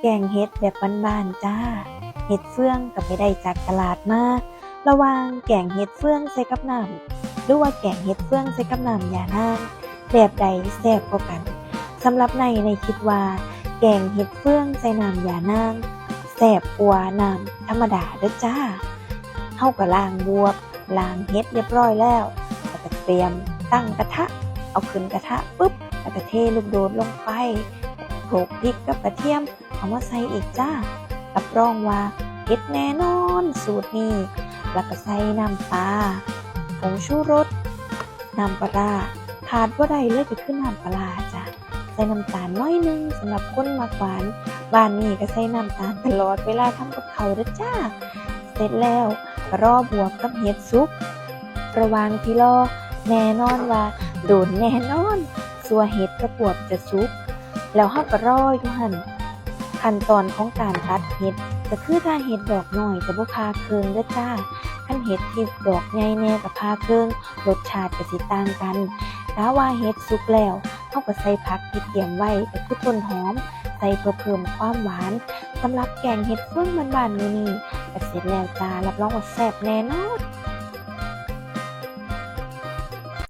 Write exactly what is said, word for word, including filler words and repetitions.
แกงเห็ดแบบบ้านๆจ้า เห็ดเฟืองก็ไปได้จากตลาดมา ระหว่างแกงเห็ดเฟืองใส่กับน้ำ หรือว่าแกงเห็ดเฟืองใส่กับน้ำยานาง แบบใดแซ่บกว่ากัน สำหรับใน ในคิดว่าแกงเห็ดเฟืองใส่น้ำยานาง แซ่บกว่าน้ำธรรมดาเด้อจ้า เฮาก็ล้างบวบ ล้างเห็ดเรียบร้อยแล้ว แล้วก็เตรียมตั้งกระทะ เอาขึ้นกระทะปุ๊บ แล้วก็เทลูกโดดลงไป โขลกพริกกับกระเทียม เอามาใส่อีกจ้า รับรองว่าเด็ดแน่นอนสูตรนี้ แล้วก็ใส่น้ำปลา ผงชูรส น้ำปลาร้า ขาดบ่ได้เลยก็คือน้ำปลาร้าจ้ะ ใส่น้ำตาลน้อยหนึ่งสำหรับคนมักหวาน บ้านนี้ก็ใส่น้ำตาลตลอดเวลาทำกับข้าวเด้อจ้า เสร็จแล้วก็รอบวบกับเห็ดสุก ระหว่างที่รอ แน่นอนว่าโดนแน่นอน สั่วเห็ดกับบวบจะสุก แล้วเฮาก็รออยู่หั่น ขั้นตอนของการตัดเห็ด ก็คือถ้าเห็ดดอกน้อยก็บ่ผ่าครึ่งเด้อจ้า คันเห็ดที่ดอกใหญ่แน่ก็ผ่าครึ่ง รสชาติก็สิต่างกัน ถ้าว่าเห็ดสุกแล้ว เฮาก็ใส่ผักที่เตรียมไว้ ก็คือต้นหอม ใส่เพื่อเพิ่มความหวาน สำหรับแกงเห็ดเฟืองบ้านๆมื้อนี้ก็เสร็จแล้วจ้า รับรองว่าแซ่บแน่นอน